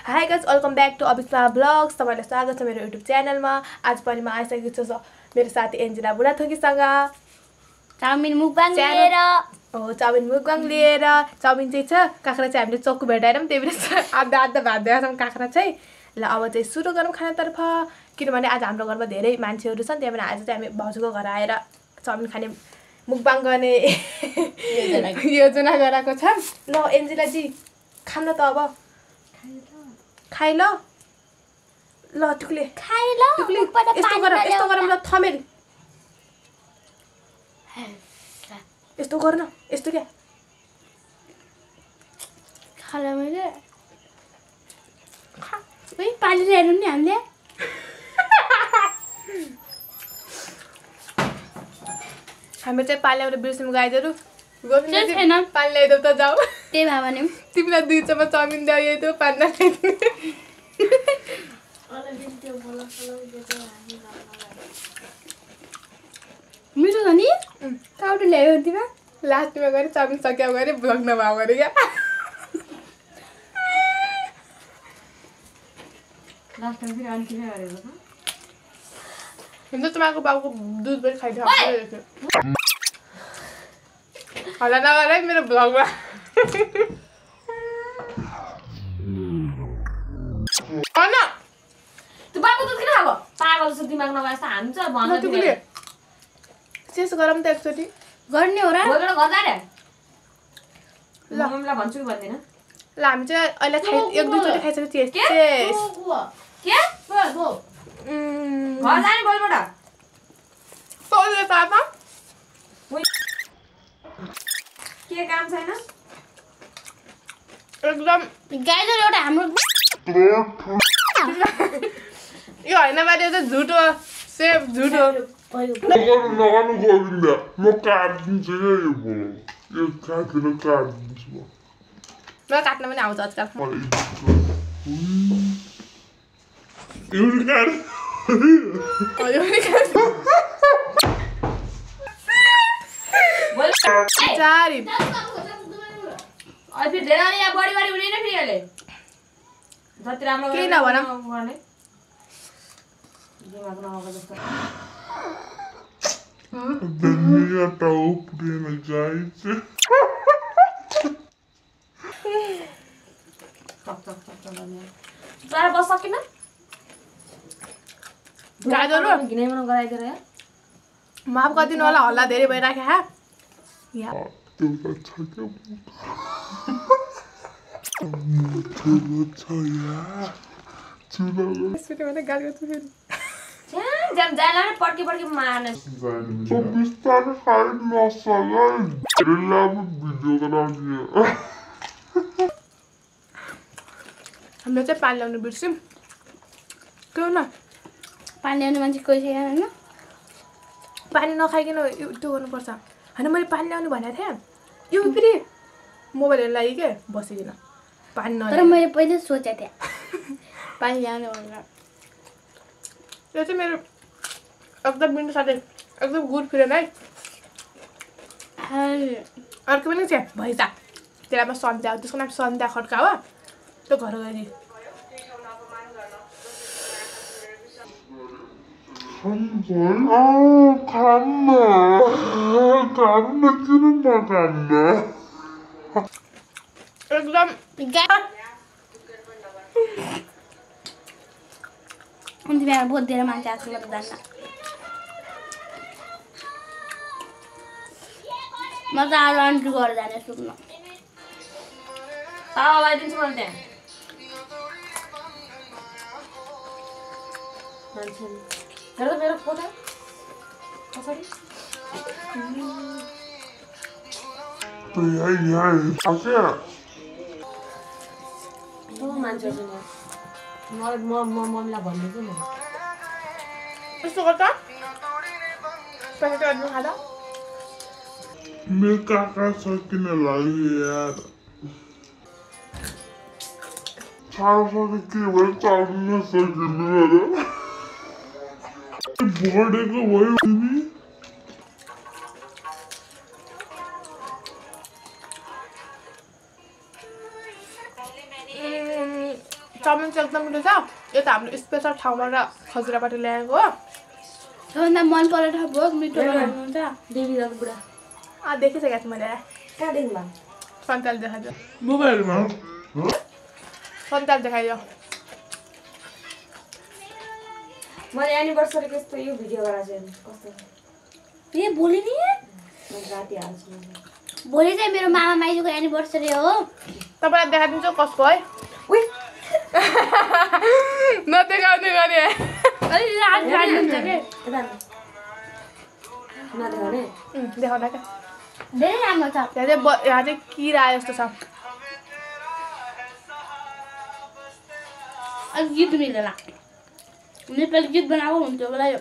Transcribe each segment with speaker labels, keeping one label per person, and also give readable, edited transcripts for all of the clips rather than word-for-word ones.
Speaker 1: High guys welcome back to Abhiksha blogs. तपाईहरुलाई स्वागत छ मेरो युट्युब च्यानलमा। आज पनि म आइसकेको छु मेरो साथी एन्जेला बुढाथोकीसँग
Speaker 2: चाउमिन मुकबाङ लिएर।
Speaker 1: चाउमिन मुकबाङ लिएर। चाउमिन चाहिँ छ, काँक्रा चाहिँ हामीले चक्कु भेटाएर पनि त्यही भएर आधा आधा भात दिएछौँ काँक्रा चाहिँ। ल अब चाहिँ सुरु गरौँ खानातर्फ, किनभने आज हाम्रो घरमा धेरै मान्छेहरू छन्, त्यही भएर आज चाहिँ हामी भाउजूको घर आएर चाउमिन खाने मुकबाङ गर्ने योजना गराएको छ। ल एन्जेलाजी खान त अब खाइ ल। ल टुक्ले
Speaker 2: खाइ ल।
Speaker 1: टुक्ले यस्तो गरम ल थमेल यस्तो गर्न यस्तो क्या
Speaker 2: खाला मैले ओइ पानी ल्याएर नि हामीले
Speaker 1: हामी चाहिँ पानी ल्याएर बिर्स्यौँ गाइजहरू।
Speaker 2: छैन
Speaker 1: पानी ल्याइदेऊ त जाऊ।
Speaker 2: त्यही भए भने
Speaker 1: तिमीलाई 2 चम्मच चाउमिन ल्याइदेऊ, पानी ल्याइदेऊ।
Speaker 2: मिठो छ नि काउटो ल्यायो तिमी
Speaker 1: लास्टमा गएर चाउमिन सक्यो गरे ब्लग नभएको गरे क्या।
Speaker 2: लास्टमा फेरि अनि किन गरेको छ
Speaker 1: हिन्दू तुम्हारे बाबू को दूध पनि खाइदियो होला नगर है मेरो ब्लगमा। होइन
Speaker 2: तँ बाबु दुध किन खाएको पागल जस्तो दिमाग नगएछ हामी चाहिँ भन्छ
Speaker 1: टुक्ले चेस गरौँ त एकचोटि
Speaker 2: गर्ने हो र भोलिबाट घर जाने
Speaker 1: ल
Speaker 2: मम्मीलाई भन्छु कि भन्दिन
Speaker 1: ल हामी चाहिँ अहिले खाइ 1-2 चोटि खाइसक्यो चेस
Speaker 2: के
Speaker 1: के
Speaker 2: घर जाने भोलिबाट
Speaker 1: सोध्यो पापा
Speaker 2: के काम छैन
Speaker 1: एकदम
Speaker 2: गाइजर एउटा हाम्रो
Speaker 1: यो होइन बारे त झुटो सेफ झुटो
Speaker 3: लगाउनु गोविन्द म काट्दिन्छु क्या यो बोल यो काटेर काट्दिन्छु
Speaker 1: मलाई काट्न पनि आउँछ आजकल।
Speaker 3: एउटा काट
Speaker 1: चारी
Speaker 2: फेरि धेरै यहाँ बढी बढी हुने फेरि अहिले जति राम्रो
Speaker 1: केही नभन
Speaker 2: गर्ने दिमाग नआएको जस्तो
Speaker 3: धनिया टाउप देना चाहिए
Speaker 2: तर बस सकिन
Speaker 1: गाजर
Speaker 2: घिनाइमा गराइदिएर यार
Speaker 1: माफ गरिदिनु होला, हल्ला धेरै भइराख्यो हा यहाँ
Speaker 3: एउटा छ क्या चुला
Speaker 1: सुटे भने गाली गर्छु फेरि
Speaker 2: जाम जाला पड्की पड्की मार्ने
Speaker 3: तो बिस्तारै खाइ नसला रेला भिडियो बनाउने
Speaker 1: हामीले चाहिँ पानी ल्याउनु बिर्स्यौँ के हो न
Speaker 2: पानी ल्याउने मान्छे कोही छैन होइन
Speaker 1: पानी नखाइकन त्यो गर्नुपर्छ होइन। मैले पानी ल्याउनु भनेको थिएँ यो फेरि मोबाइलहरू लागि के बसिकन पानी
Speaker 2: तर
Speaker 1: नल्याउनु।
Speaker 2: मैले पहिले सोचेको थिएँ पानी ल्याउने भनेर
Speaker 1: यो चाहिँ मेरो एकदम मिठो साथै एकदम गुड फ्रेन्ड है। अर्को पनि छ भैसा, त्यसलाई म सन्ध्या, त्यसको नाम सन्ध्या खड्का हो, त्यो घर गएर एकदम
Speaker 2: अन्त बिहान बहुत धेरै मान्छे आएको छ जान्न म त आज अन्टु गरेर जाने सुत्न लगाइदिन्छु मैले त्यहाँ मेरो फोटो कसरी मान्छे मम्मीलाई भनिदिन्छु नि
Speaker 1: यस्तो गर्छ पैसा गर्नु खाँदा
Speaker 3: मेरो काका सकिन लाग्यो यार साह्रो के भयो चाल्न सकिनु अरे बढेको भयो तिमी
Speaker 1: चाउमिन चाहिँ एकदम मिठो छ। यो त हाम्रो स्पेसल ठाउँबाट खजुराबाट ल्याएको हो।
Speaker 4: सबभन्दा मन परेको बहुत मिठो बनाउनुहुन्छ।
Speaker 2: देवी दाजु बुढा
Speaker 1: देखिसकेको छु मैले।
Speaker 2: कहाँ देख्नु भयो
Speaker 1: सन्ताल देखाइदियो
Speaker 3: मोबाइलमा
Speaker 1: सन्ताल देखाइदियो।
Speaker 2: मैले एनिभर्सरीको यस्तो यो भिडियो गराएको छु कस्तो
Speaker 4: ए भोलि नि
Speaker 2: राति हाल्छु
Speaker 4: भोलि चाहिँ मेरो मामा माइजूको एनिभर्सरी हो।
Speaker 1: तपाईँलाई देखाइदिन्छु कसको है।
Speaker 2: उइ
Speaker 1: नदेखाउने गरे
Speaker 4: अलि रात रात हुन्छ के
Speaker 2: यता नदेखाउने
Speaker 1: देखाउँदा क्या
Speaker 4: धेरै राम्रो छ।
Speaker 1: यहाँ चाहिँ किरा जस्तो छ।
Speaker 4: अलिक गीत मिलेर नेपाली गीत बनाएको हुन्छ होला यो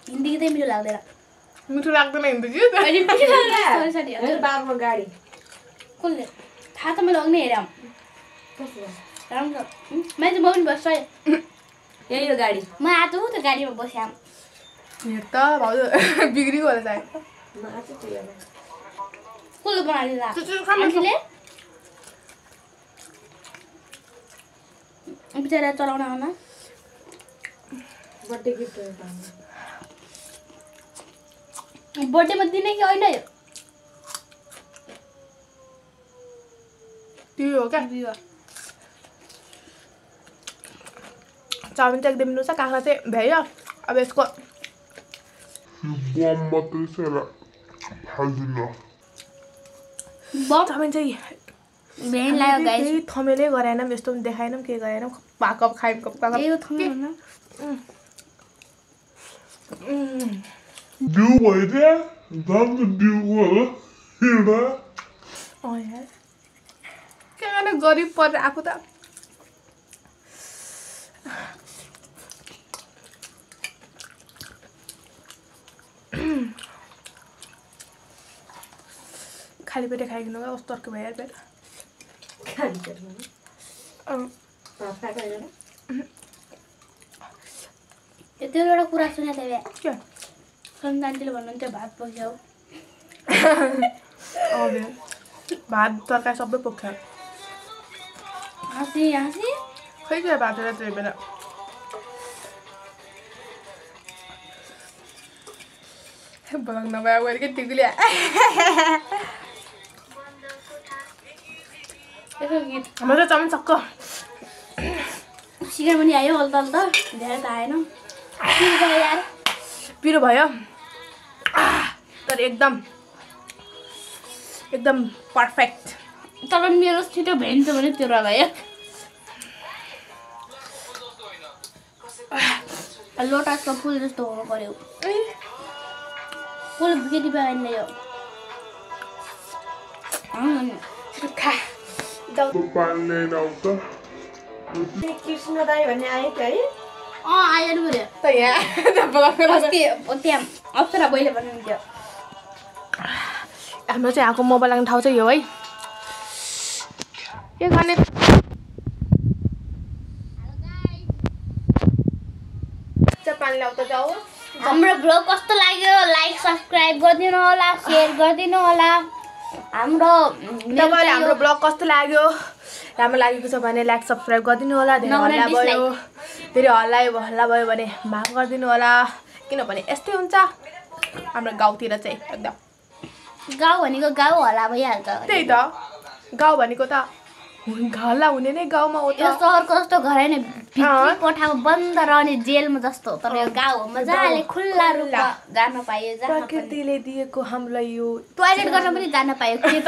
Speaker 4: हिन्दी गीतै मिठो लाग्दैन।
Speaker 1: मिठो लाग्दैन हिँड्दै कि
Speaker 4: अहिले मिठो लाग्छ साथी
Speaker 2: मेरो बाबाको गाडी
Speaker 4: कसले थाहा त मैले अघि हेरेँ
Speaker 2: कस्तो
Speaker 4: राम्रो मैले म पनि बस्छ
Speaker 2: यही हो गाडी
Speaker 4: म आज त गाडीमा बस्याँ
Speaker 1: हेर त भाउजू बिग्रिको होला सायद।
Speaker 2: आज त्यो
Speaker 4: कसले बनाइदिँदा
Speaker 1: खानु
Speaker 4: आन्टीले बिचरा चलाउन आउन
Speaker 2: बर्थडे गिफ्ट
Speaker 4: बर्थडेमा दिने कि होइन यो
Speaker 1: त्यो हो क्या। चाउमिन चाहिँ एकदम मिठो छ। काँक्रा चाहिँ भ्यायो। अब यसको
Speaker 3: बम मात्रै छ यसलाई फाल्दिनँ।
Speaker 1: चाउमिन चाहिँ
Speaker 4: भेन लाग्यो गाइस
Speaker 1: केही थमेलै गराएनौँ यस्तो पनि देखाएनौँ के गरेनौँ। कप खायौँ कप
Speaker 4: यो थम्नु न
Speaker 3: डिउ भइदिए झन् त डिउको होला एउटा
Speaker 1: यार के गर्ने गरिब परेर आफू त। खाली पेटे खाइकन कस्तो अर्को भयो यार पेट।
Speaker 4: त्यो एउटा कुरा सुनेको थिएँ
Speaker 1: के
Speaker 4: सन्तान्तीले भन्नुहुन्थ्यो भात पस्यो
Speaker 1: भात तरकारी सबै पोख्छ।
Speaker 4: हाँसी हाँसी
Speaker 1: खै के भात र त्यो बेला बलङ नभए गएर के टिकुले
Speaker 4: यसो गीत
Speaker 1: हाम्रो त चाउमिन सक्क
Speaker 4: सिकेर पनि आयो हल्का हल्का धेरै त आएन यार
Speaker 1: पिरो भयो तर एकदम एकदम पर्फेक्ट।
Speaker 4: तर मेरो छिटो भेन्छ भने त्यो भयो लोटसको फुल जस्तो हुनु पर्यो फुल केटी पाइने यो
Speaker 1: खा
Speaker 3: पानी ल्याइन आउँछ
Speaker 2: कृष्ण दाई भन्ने आयो क्या है
Speaker 4: आयो नि बुढ्यो
Speaker 1: त यहाँ
Speaker 4: अस्ति त्यहाँ अप्सरा बहिले भन्नुहुन्थ्यो
Speaker 1: हाम्रो चाहिँ यहाँको मोबाइल लाग्ने ठाउँ चाहिँ यो है। के गर्ने पानी ल्याउँदा जाऊ।
Speaker 4: हाम्रो ब्लग कस्तो लाग्यो लाइक सब्सक्राइब गरिदिनु होला सेयर गरिदिनु होला। हाम्रो
Speaker 1: तपाईँले हाम्रो ब्लग कस्तो लाग्यो राम्रो लागेको छ भने लाइक सब्सक्राइब गरिदिनु होला। धेरै हल्ला भयो फेरि हल्ला भयो भने माफ गरिदिनु होला किनभने यस्तै हुन्छ हाम्रो गाउँतिर चाहिँ एकदम।
Speaker 4: गाउँ भनेको गाउँ होला भइहाल्छ
Speaker 1: त्यही त गाउँ भनेको त हल्ला हुने नै गाउँमा हो त।
Speaker 4: यो सहरको जस्तो घर होइन भित्री कोठामा बन्द रहने जेलमा जस्तो तर यो गाउँ हो मजाले खुल्ला रूपमा जान पाइयो जहाँ पनि।
Speaker 1: प्रकृतिले दिएको हामीलाई यो
Speaker 4: टोयलेट गर्न पनि जान पायो के त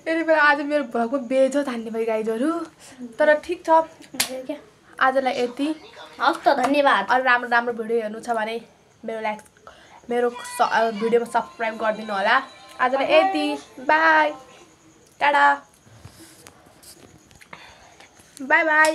Speaker 1: यति बेला आज मेरो भ्लगमा बेइज्जत हान्ने भयो गाइजहरू तर ठिक छ आजलाई यति।
Speaker 4: हस् त धन्यवाद।
Speaker 1: अरू राम्रो राम्रो भिडियो हेर्नु छ भने मेरो भिडियोमा सब्सक्राइब गरिदिनु होला। आजलाई यति बाई टाडा बाई बाई।